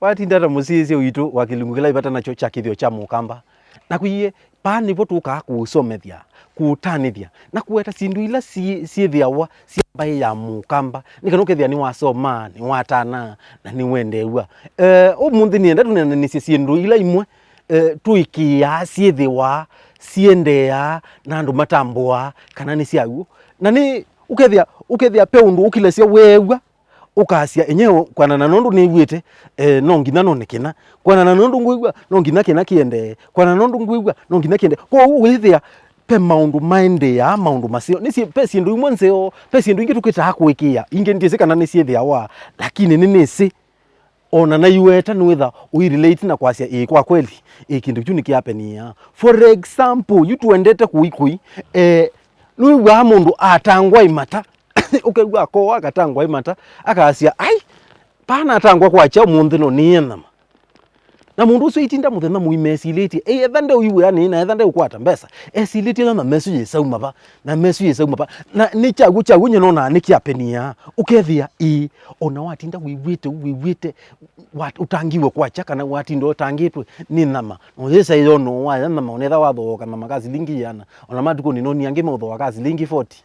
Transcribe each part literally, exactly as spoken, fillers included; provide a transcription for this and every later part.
Watinda ta mũsyaĩĩsya witũ wa kĩlungu kĩla ĩvata nakyo kya kĩthĩo kya Mũkamba, nakwĩie, paa nĩvo tũkaa kũũsomethya, kũũtanĩthya, na kũweta syĩndũ ila syĩ-, syĩthĩawa sya mbaĩ ya Mũkamba, nĩ kana ũkethĩa nĩwasoma, nĩwatana, na nĩwendeew'a. Eh, ũmũnthĩ nĩenda tũneenanĩsye syĩndũ ila imwe, eh, tũĩkĩĩaa syĩthĩwa, siendeeaa, na andũ matambũaa kana nĩ sya w'o. Na nĩ ũkethĩa, ũkethĩa pe ũndũ ũkilesya weew'a, ũkasya, enyewe kwanana nũndũ nĩw'ĩte, eh, no nginya none kĩna. Kwanana nũndũ ngwĩw'a, no nginya kĩna kĩendee. Kwanana nũndũ ngwĩw'a, no nginya kĩendee. Kwoou wĩthĩa pe maũndũ maendeeaa, maũndũ maseo. Nĩ syĩ-, pe syĩndũ imwe nzeo, pe syĩndũ ingĩ tũkĩtaa kũĩkĩĩa. Ingĩ ndyĩsĩ kana nĩsyĩthĩawa, lakini nĩnĩsĩ. Ona naiweta nĩwĩtha ũirelate na kwasya, ĩĩ, kwa kweli, ĩĩ, kĩndũ kyu nĩkĩapenia. For example, yu tũendete kũi kũi, eh, nĩwĩw'aa mũndũ atangwa ĩ mata, ũkew'a akooa akatangwa ĩ mata, akasya, ai, panatangwa kwakya ũmũnthĩ no nĩe nyama. Na mũndũ ũsu aitinda mũthenya mũima esilĩtye, ĩ, etha ndeũiw'ĩa nĩĩ na etha ndeũkwata mbesa, esilĩtye nyama ĩsu yĩsauma va, nyama ĩsu yĩsauma va. Na nĩ kyaw'o, kyaw'o nyie nonaa nĩkĩapenia. Ũkethĩa, ĩĩ, ona watinda wĩw'ĩte, wĩw'ĩte, wa-, ũtangiwe kwakya kana watinda ũtangĩtwe nĩ nyama, na ũyĩsa ĩyo no waya nyama, onetha wathooka nyama ka silingi ĩana, ona matukũ nĩnonie angĩ maũthooa ka silingi forty.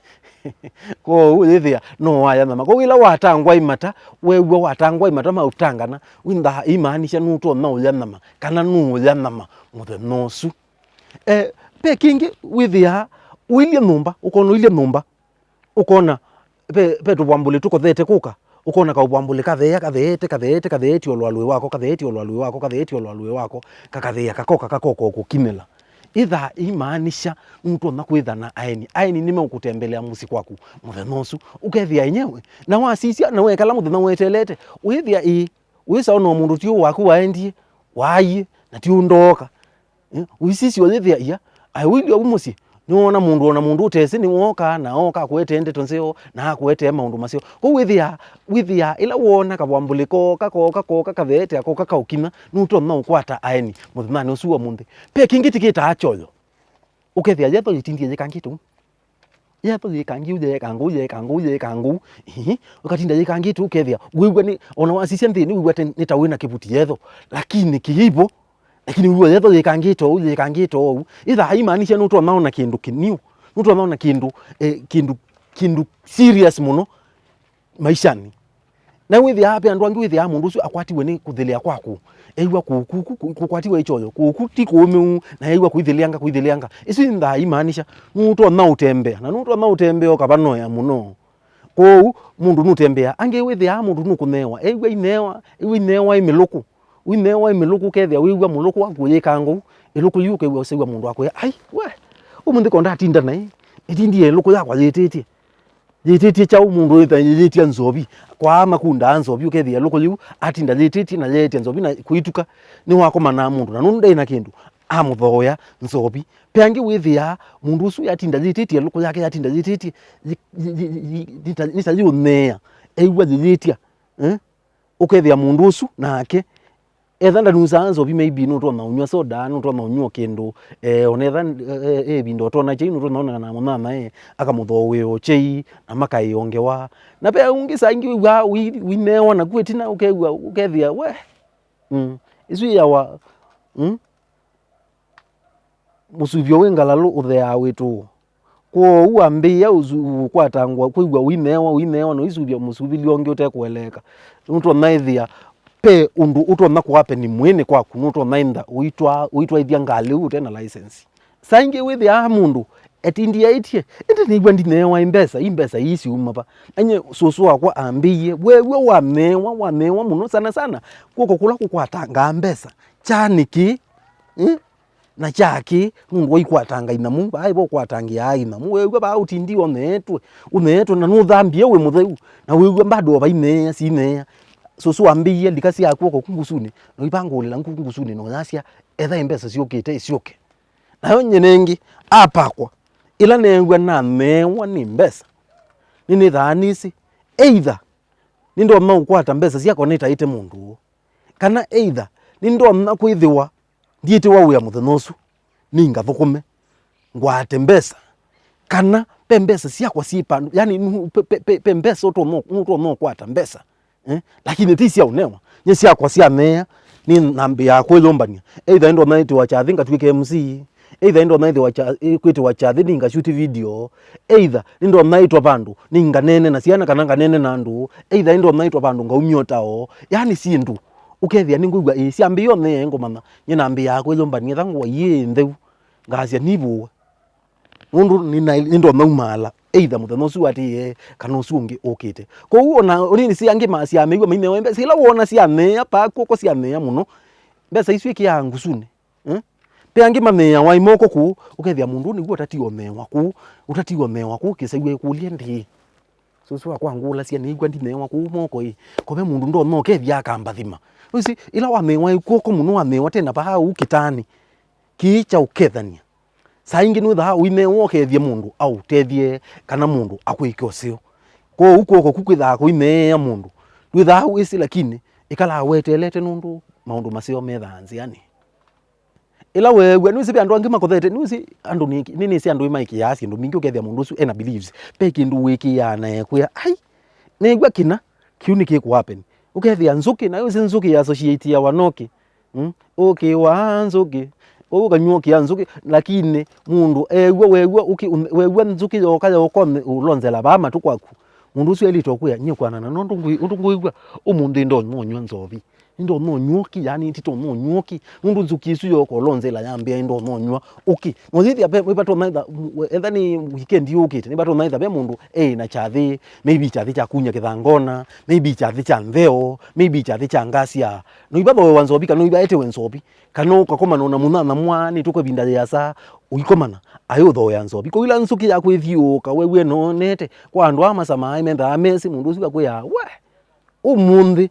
Kwoou yĩthĩa no waya nyama. Kwoou ĩla watangwa ĩ mata, weew'a watangwa ĩ mata maũtangana, wĩnthaa ĩimaanisha nũtonya ũya nyama, kana nũũya nyama mũthenya ũsu. Eh, pe kĩngĩ wĩthĩaa ũilye nyũmba, ũkona ũilye nyũmba, ũkona pe, pe tũvwambũlĩ tũkothete kũka, ũkona kaũvwambũlĩ katheea, katheete, katheete, katheete o lwalũĩ wako, katheete o lwalũĩ wako, katheete o lwalũĩ wako, kakatheea, kakoka, kakoka o kũkimĩla. Ĩthaa ĩimaanisha nũtonya kwĩtha na aeni. Aeni nĩmeũkũtembelea mũsyĩ kwaku mũthenya ũsu. Ũkethĩa enyewe, na wasisya, na wekala mũthenya weteelete, wĩthĩa ĩĩ, wĩsa ona o mũndũ ti ũũ waku waendie, waaie, na ti ũndooka. Eh, ũisisya ũyĩthĩa ia, aĩ ũilye ũu mũsyĩ, nĩwoona mũndũ, ona mũndũ ũtesĩ nĩwookaa, na ooka akũetee ndeto nzeo, na akũetee maũndũ maseo. Kwoou wĩthĩaa, wĩthĩaa ĩla woona kavwambũlĩ kooka, kooka, kooka, katheete, akoka kaũkinya, nũtonya ũkwata aeni mũthenyanĩ ũsu wa ũmũnthĩ. Pe kĩngĩ tĩkĩtaa kyoyo. Ũkethĩa yetho yĩtindie yĩkangĩte ũu. Yetho yĩkangĩu, yeekanga ũu, yeekanga ũu, yeekanga ũu. Ĩĩ, ũkatinda yĩkangĩte ũkethĩa. Wĩw'a nĩ, ona wasisya nthĩnĩ, wĩw'a te-, nĩ ta wĩ na kĩvuti yetho. Lakini kĩivo. Lakini wĩw'a yetho yĩkangĩte ũu, yĩkangĩte ũu. Ĩthaa ĩimaanisha nũtonya ona kĩndũ kĩniũ. Nũtonya ona kĩndũ, eh, kĩndũ, kĩndũ serious mũno maishanĩ. Na wĩthĩaa ve andũ angĩ wĩthĩaa mũndũ ũsu akwatiwe nĩ kũthĩlĩa kwa kũũ. Ew'a kũũ, kũũ, kũũ, kũũ, kũkwatiwe ĩ kyoyo. Kũũ, kũũ ti kũũmĩu, na ew'a kũithĩlĩanga, kũithĩlĩanga. Isu ĩthaa imaanisha, nũtonya ũtembea. Na nũtonya ũtembea ũkavanoea mũno. Kwoou, mũndũ nũtembeaa. Angĩ wĩthĩaa mũndũ nũkũneewa. Ew'a ineewa, ew'a ineewa ĩ mĩlũkũ. Ũineewa ĩ mĩlũkũ, ũkethĩa wĩw'a mũlũkũ waku ũyĩkanga ũu. Ĩlũkũ yu ũkew'a ũsew'a mũndũ akwĩa, ai, we, ũmũnthĩ ko ndatinda naĩ. Ĩtindie ĩlũkũ yakwa yĩtĩtye. Yĩtĩtye kyaũ mũndũ wĩtha yĩyĩtya nzovi? Kwaa makundaa nzovi, ũkethĩa ĩlũkũ yĩu atinda yĩtĩtye na yeetya nzovi na kũituka, nĩwakomana na mũndũ, na nũndũ ndaĩ na kĩndũ, amũthooea nzovi. Pe angĩ wĩthĩaa mũndũ ũsu yatinda yĩtĩtye, ĩlũkũ yake yatinda yĩtĩtye, yĩ-, yĩ-, yĩ-, yĩ-, yĩ-, nĩta, nĩta yĩũnyeea, ew'a yĩyĩtya, eh? Ũkethĩa mũndũ ũsu nake, etha ndanusaa nzovi, maybe nũtonya ũnyw'a soda, nũtonya ũnyw'a kĩndũ, eh, ona etha, eh, eh, ĩvinda ũtona kyai, nũtonya onana na mũnyanya, eh, akamũthooea ũkyai, na makaĩongewa. Na ve ũngĩ saa ingĩ wĩw'aa ũi-, ũineewa naku ĩtina, ũkew'a, ũkethĩa, we, mm, ĩsu ĩyawa, mm, mũsuvyo wĩ ngalalũ ũtheaa wĩtũo. Kwoou wambĩĩa ũsu-, ũkwatangwa, kwĩw'a ũineewa, ũineewa, na ũisuvya mũsuvĩli ũngĩ ũtekũeleeka. Nũtonya ĩthĩa, ve ũndũ ũtonya kũapeni mwĩĩnĩ kwaku, nũtonya ĩntha ũitwaa, ũitwaĩthya ngalĩ ũu ũte na license. Saa ingĩ wĩthĩaa mũndũ etindiaĩtye, ĩndĩ nĩw'a ndineewa ĩ mbesa, ii mbesa ii syuma va? Anye sũsũ wakwa ambĩie, weew'a waneewa, waneewa mũno sana sana, kw'oko kũla kũkwatangaa mbesa. Kya nĩkĩ? Eh? Na kyakĩ, nũndũ wa ikwatanga inamu, vaa ĩvo ũkwatangĩaa inamu, weew'a vaa ũtindi ũneetwe, ũneetwe, na nũthambie wĩ mũtheu, na wĩw'a bado o vaineea, sineea. Sũsũ wambĩie lika sya kw'oko ku ngusunĩ, na ũivangũũlĩla ngu ngusunĩ, na ũyasya, etha ĩ mbesa syũkĩte, ĩsyũke. Nayo nyie nengĩ, apakwa, ĩla neew'a naneewa nĩ mbesa, nĩnĩthaa nĩsĩ, either nĩndonya ũkwata mbesa syakwa nĩtaĩte mũndũ ũũ, kana either nĩndonya kwĩthĩwa ndyĩtĩwa wĩa mũthenya ũsu, nĩngathũkũme, ngwate mbesa, kana ve mbesa syakwa syĩ vandũ, yani, nũ-, ve, ve, ve, ve mbesa ũtonya, nũtonya ũkwata mbesa, Eh? Lakini ti sya ũnewa. Nyie syakwa sya neea, nĩ nambĩaa kwĩyũmbany'a. Either nĩndonya ĩtĩwa kyathĩ ngatw'ĩka M C, either nĩndonya ĩthĩwa kya-, ĩ-, kwĩtĩwa kyathĩ nĩ ngashuti video, either nĩndonya ĩtwa vandũ nĩ nganeene na syana kana nganeene na andũ, either nĩndonya ĩtwa vandũ ngaumya ũtao. Yaani syĩndũ ũkethĩa nĩngwĩw'a ĩĩ syambĩĩa ũneea ngũmanya, nyie nambĩaa kwĩyũmbany'a ĩtha ngũa ii ĩ ntheu, ngasya nivũwe. Nũndũ nĩna-, nĩndonya umaala either mũthenya ũsu atĩĩe kana ũsu ũngĩ ũkĩte. Kwoou ona ũnini si angĩ ma-, syamĩw'a mainewa mbesa ila woona syaneea paa kw'oko syaneea mũno, mbesa isu ĩkĩaa ngusunĩ. Eh? Pe angĩ maneeawa imoko kũu, ũkethĩa mũndũ nĩw'o ũtatiwa ũneewa kũu, ũtatiwa ũneewa kũu kĩsew'a ĩkũlye ndĩĩ. Sũsũ wakwa ngũlasya nĩw'a ndineewa kũu moko ĩ, kove mũndũ ndonya ũkethĩa akambathima. Wĩsĩ, ĩla waneewa kw'oko mũno, waneewa tena paa ũu kĩtaanĩ, kĩĩ kya ũkethany'a. Saa ingĩ nĩwĩthaa ũineewa ũkethye mũndũ aũtethye kana mũndũ akwĩke ũseo. Kwoou kw'oko ku kwĩthaa kũineea mũndũ, ndwĩthaa wĩsĩ, lakini ĩkalaa weteelete nũndũ maũndũ maseo methaa nzĩanĩ. Ĩla weew'a, nĩwĩsĩ ve andũ angĩ makothete, nĩwĩsĩ andũ nĩ, nĩnĩsĩ andũ ĩmaĩkĩaa syĩndũ mbingĩ ũkethĩa mũndũ ũsu ena beliefs. Ve kĩndũ wĩkĩaa na ekwĩa, ai, neew'a kĩna, kĩu nĩkĩkũ happen. Ũkethĩa nzũkĩ, na wĩsĩ nzũkĩ ya associateawa na ũkĩ. Mm? Ũkĩ wa nzũkĩ, ũu ũkanyw'a ũkĩ ya nzũkĩ, lakini mũndũ eew'a, weew'a ũkĩ, weew'a nzũkĩ yoka yoka ũlonzela vaa matũ kwaku, mũndũ ũsu aĩlĩte ũkwĩa, nyie kwanana nũndũ ngwĩ-, ũndũ ngwĩw'a ũmũnthĩ ndonya ũnyw'a nzovi. Nĩndonya ũnyw'a ũkĩ, yani, nditonya ũnyw'a ũkĩ. Nũndũ nzũkĩ ĩsu yooka ũlonzela yambĩa nĩndonya ũnyw'a ũkĩ. Na ũyĩthĩa ve, ve vatonya etha, etha nĩ weekend yũkĩte, nĩvatonya etha ve mũndũ e na kyathĩ, maybe kyathĩ kya kunya kĩthangona, maybe kyathĩ kya ntheo, maybe kyathĩ kya ngasya. No ivathoewa nzovi, kana noiva etewe nzovi. Kana ũkakomana na mũnyanya mwaanĩtwe kwa ĩvinda yĩasa, ũikomana, ayũthoea nzovi. Kwoou ĩla nzũkĩ yakwĩthiũũka, wew'e noonete, kwa andũ aa masamaa mendaa mesĩ, mũndũ ũsu akwĩaa, we, ũmũnthĩ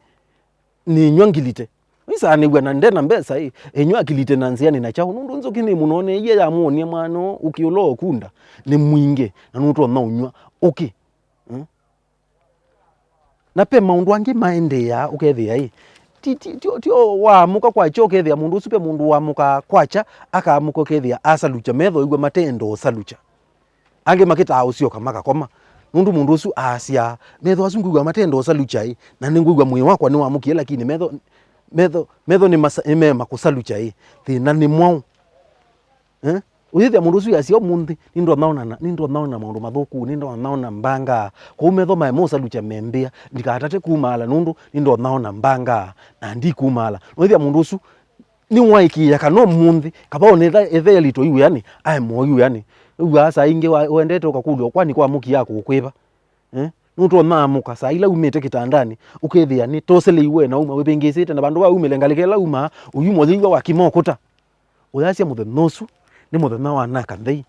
nĩnyw'a ngilite. Nĩsaanĩw'a na nde na mbesa ĩ, ĩnyw'a akilite na nzĩanĩ na kyaũ? Nũndũ nzũkĩ nĩmũnoneeie yamwonie mwana ũũ ũkĩ ũla ũkunda nĩ mwingĩ, na nũtonya ũnyw'a ũkĩ. Mm? Na ve maũndũ angĩ maendeeaa ũkethĩa ĩ, ti, ti, ti, ti o waamũka kwakya ũkethĩa mũndũ ũsu, ve mũndũ waamũkaa kwakya, akaamũka ũkethĩa asalukya metho ĩw'a matenda ũsalukya. Angĩ makĩtaa ũsyoka makakoma. Nũndũ mũndũ ũsu aasya, metho asu ngwĩw'a matenda ũsalukya ĩ, na nĩngwĩw'a mwĩĩ wakwa nĩwamũkie, lakini metho, metho, metho nĩmasa-, nĩmeema kũsalukya ĩ, thĩna nĩ mwaũ? Eh? Ũyĩthĩa mũndũ ũsu yasya ũmũnthĩ, nĩndonyaona na, nĩndonyaona maũndũ mathũku, nĩndonyaona mbangaa. Kwoou metho mae mosalukya membĩa, ndikatate kumaala nũndũ nĩndonyaona mbangaa, na ndikumaala. Ũyĩthĩa mũndũ ũsu nĩwaĩkĩĩa kana ũmũnthĩ, kava ona etha, etha elito yu wĩanĩ, aema yu wĩanĩ. Wĩw'aa saa ingĩ wa-, wendete ũkakũlw'a, kwani kwa mũkia kũkwĩva? Eh? Nũtonya amũka saa ila umĩte kĩtandanĩ, ũkethĩa nĩ toseleiwe na uma wĩvĩngĩsĩte, na vandũ va umĩle ngalĩka ĩla umaa, ũyuma ũyĩw'a wakima ũkũta. Ũyasya mũthenya ũsu nĩ mũthenya wa naka nthei.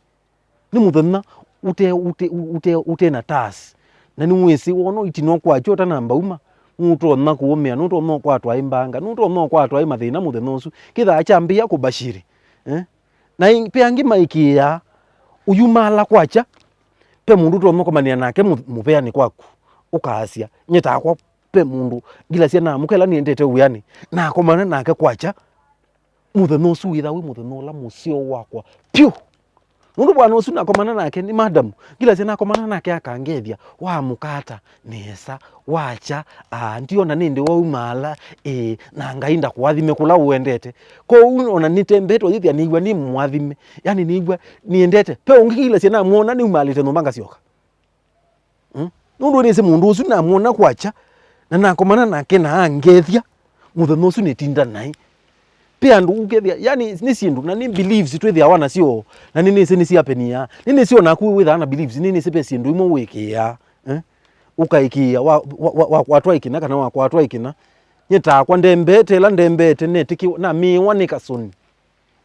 Nĩ mũthenya ũte, ũte, ũte, ũte na tasi. Na nĩwĩsĩ wona itina kwakya ũtanamba uma, nũtonya kũũmĩa, nũtonya ũkwatwa ĩ mbanga, nũtonya ũkwatwa ĩ mathĩna mũthenya ũsu. Kĩthaa kyambĩĩa kũbashiri. Eh? Na ĩ-, ve angĩ maĩkĩĩaa, ũyumaala kwakya, ve mũndũ ũtonya ũkomanĩa nake mũ-, mũveanĩ kwaku, ũkaasya, nyie takwa ve mũndũ ngilasya naamũka ĩla nĩendete wĩanĩ, nakomana nake kwakya, mũthenya ũsu wĩthaa wĩ mũthenya ũla mũseo wakwa vyũ. Nũndũ bwana ũsu nakomana nake nĩ madamu, ngilasya nakomana nake akangethya, waamũka ata? Nesa, wakya, aa, ndiona nĩndĩ waumaala, ĩĩ, na Ngai ndakũathime kũla ũendete. Kwoou ona nĩtembete ũyĩthĩa nĩw'a nĩ mũathime, yani nĩw'a nĩendete. Ve ũngĩ ngilasya namwona nĩumaalĩte nyũmba ngasyoka. Mm? Nũndũ nĩsĩ mũndũ ũsu namwona kwakya, na nakomana nake na angethya, mũthenya ũsu nĩtinda naĩ. Ve andũ ũkethĩa, yani, nĩ syĩndũ, na nĩ beliefs twĩthĩawa nasyo, na nĩnĩsĩ nĩsyapenia. Nĩnĩsĩ o naku wĩthaa na beliefs, nĩnĩsĩ ve syĩndũ imwe wĩkĩĩaa, eh? Ũkaĩkĩĩa, wa, wa, wa, wakwatwa ĩkĩna kana wakwatwa ĩkĩna. Nyie takwa ndembete, ĩla ndembete, netĩkĩwa, namĩĩwa nĩ kasoni.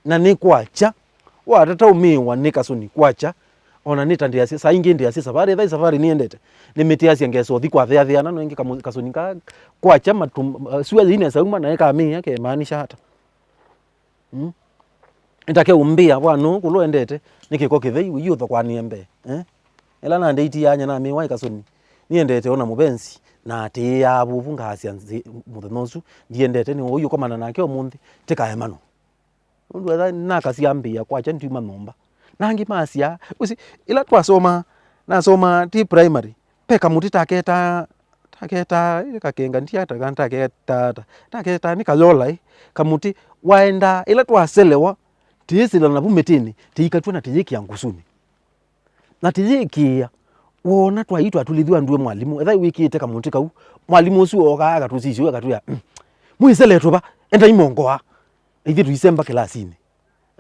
Na nĩ kwakya, watata ũmĩĩwa nĩ kasoni kwakya, ona nĩ ta ndĩasya, saa ingĩ ndĩasya savarĩ, ethai savarĩ nĩendete, nĩmĩtĩasya ngesa ũthi kwatheatheana, no ĩngĩ kamũ-, kasoni ka kwakya matũ, sua yĩinesa uma, naĩ kamĩĩa kemaanisha ata? Mm? Ĩtake ũmbĩa, bwana ũũ kũla ũendete, nĩ kĩko kĩthei, ũiũthokwanĩe mbee, eh? Ĩla nandeitiaanya namĩĩwa ĩ kasoni, nĩendete ona mũvenzi, na atĩĩaa vuvu ngaasya nzĩ, mũthenya ũsu, ndiendete, nĩ ũiũkomana nake ũmũnthĩ, tĩkaemano. Nũndũ etha nakasyambĩĩa kwakya ndiuma nyũmba. Na angĩ masyaa, ũsi, ĩla twasomaa, nasomaa ti primary, ve kamũtĩ taketaa, ta, Naketaa, ĩ, kakenga, ndiataga, ndaketaa ata. Naketaa nĩ kayola, ĩ, kamũtĩ, waendaa, ĩla twaselewa, tĩĩsĩla navu mĩtĩnĩ, tĩikatw'a na tĩyĩkĩa ngusunĩ. Na tĩyĩkĩa, woona twaitwa tũlĩthw'a ndue mwalimũ, ethai wĩkĩĩte kamũtĩ kau, mwalimũ ũsu ookaa akatũsisya, akatwĩa, "Mm, mwĩseletwe va, endai mongoa." Ithyĩ tũisemba kĩlasinĩ.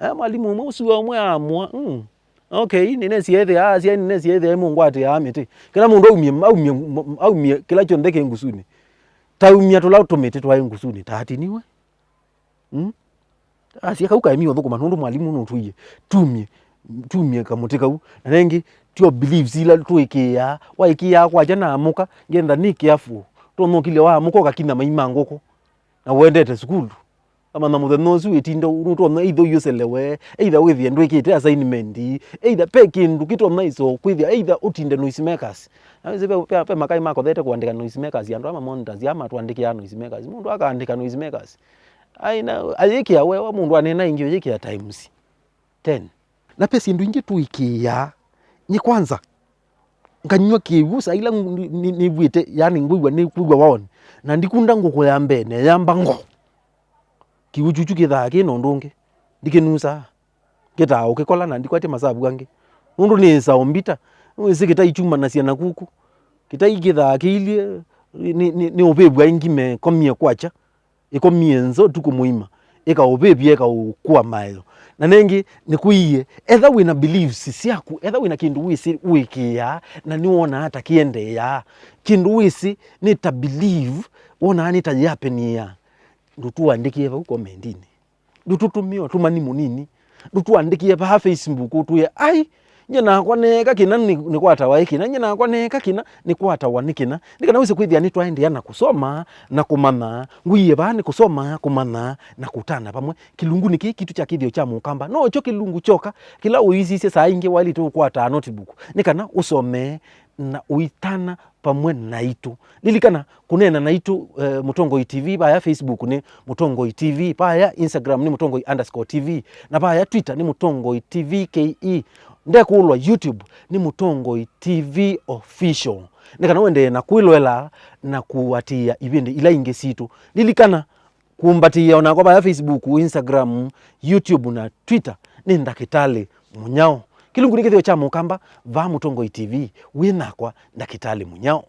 Eh, mwalimũ ũmwe ũsu ũmwe amũa, "Mm, okay, nĩnesie ĩthĩa, asyai nĩnesie ĩthĩa mũngwatĩaa mĩtĩ." Kĩla mũndũ aumie, aumie, aumie kĩla kyonthe kĩ ngusunĩ. Taumia tũla tũmĩtĩ twaĩ ngusunĩ, tatiniwe. Mm? Asya kau kaemi ũthũkũma nũndũ mwalimũ nũtwĩie. Tumie, tumie kamũtĩ kau. Na nengĩ, tyo beliefs ila tũĩkĩĩaa. Waĩkĩĩaa kwakya na amũka, ngenda nĩ careful. Tũnũkilya wa amũka ũkakinya mai ma ngũkũ. Na ũendete sukulu. Amanya mũthenya ũsu ĩtinda nũtonya either ũyũselewe, either wĩthĩe ndwĩkĩte assignment, either pe kĩndũ kĩtonya iso kwĩthĩa, either ũtinde noise makers. Na wĩsĩ ve, ve, ve makai makothete kũandĩka noise makers, andũ ama monitors ama twandĩkĩaa noise makers. Mũndũ akaandĩka noise makers. Ai, na ayĩkĩa wewa, mũndũ aneena ĩngĩ ũyĩkĩa times ten. Na pe syĩndũ ingĩ tũĩkĩĩaa. Nye kwanza, nganywa kĩw'ũ saa ila nĩ-, nĩ-, nĩvw'ĩte, yani ngwĩw'a, nĩkwĩw'a waoni. Na ndikunda ngũkũ ya mbee, neyamba ngo. Kĩw'ũ kyuchu kĩthaa kĩ na ũndũ ũngĩ. Ndikĩnusaa. Kĩtaa ũkĩkola na ndikwatya masavu angĩ. Nũndũ nĩ ĩsaũ mbita, nĩwĩsĩ kĩtai kyumanasya na kuku. Kĩtai kĩthaa kĩilye, nĩ, nĩ, nĩ ũvĩvw'a ĩngĩ mekomie kwakya. Ĩkomie nza ũtukũ mũima, ĩkaũvĩvya, ĩkaũkua maeo. Na nengĩ, nĩkũiie, etha wĩ na beliefs syaku, etha wĩ na kĩndũ wĩsĩ wĩkĩĩaa, na nĩwonaa ta kĩendeeaa, kĩndũ wĩsĩ nĩ ta belief, wonaa nĩ ta yĩapeniaa, ndũtũandĩkĩe vau komendinĩ. Ndũtũtũmĩe ũtũmani mũnini. Ndũtũandĩkĩe vaa Facebook ũtwĩe, "Ai, nye nakwa neeka kĩna nĩ-, nĩkwatawa ĩ kĩna, nye nakwa neeka kĩna nĩkwatawa nĩ kĩna." Nĩ kana wĩse kwĩthĩa nĩtwaendeea na kũsoma na kũmanya. Ngũie vaa nĩ kũsoma, kũmanya, na kũtana vamwe. Kĩlungunĩ kĩĩ kitũ kya kĩthĩo kya Mũkamba, nokyo kĩlungu kyoka kĩla ũisisye saa ingĩ waĩlĩte ũkwataa notebook, nĩ kana ũsome na ũitana vamwe naitũ. Lilikana kũneena naitũ, eh, Mũtongoi T V, vaya Facebook nĩ Mũtongoi T V, vaya Instagram nĩ Mũtongoi underscore T V, na vaya Twitter nĩ Mũtongoi T V K E. Ndekũlwa YouTube nĩ Mũtongoi T V Official. Nĩ kana ũendee na kwĩloela na kũatĩĩa ivĩndĩ ila ingĩ sitũ. Lilikana kũmbatĩĩa onakwa vaya Facebook, Instagram, YouTube na Twitter nĩ Ndakĩtalĩ Mũnyao. Kĩlungu nĩ kĩthĩo kya Mũkamba, vaa Mũtongoi T V, wĩ nakwa Ndakĩtalĩ Mũnyao.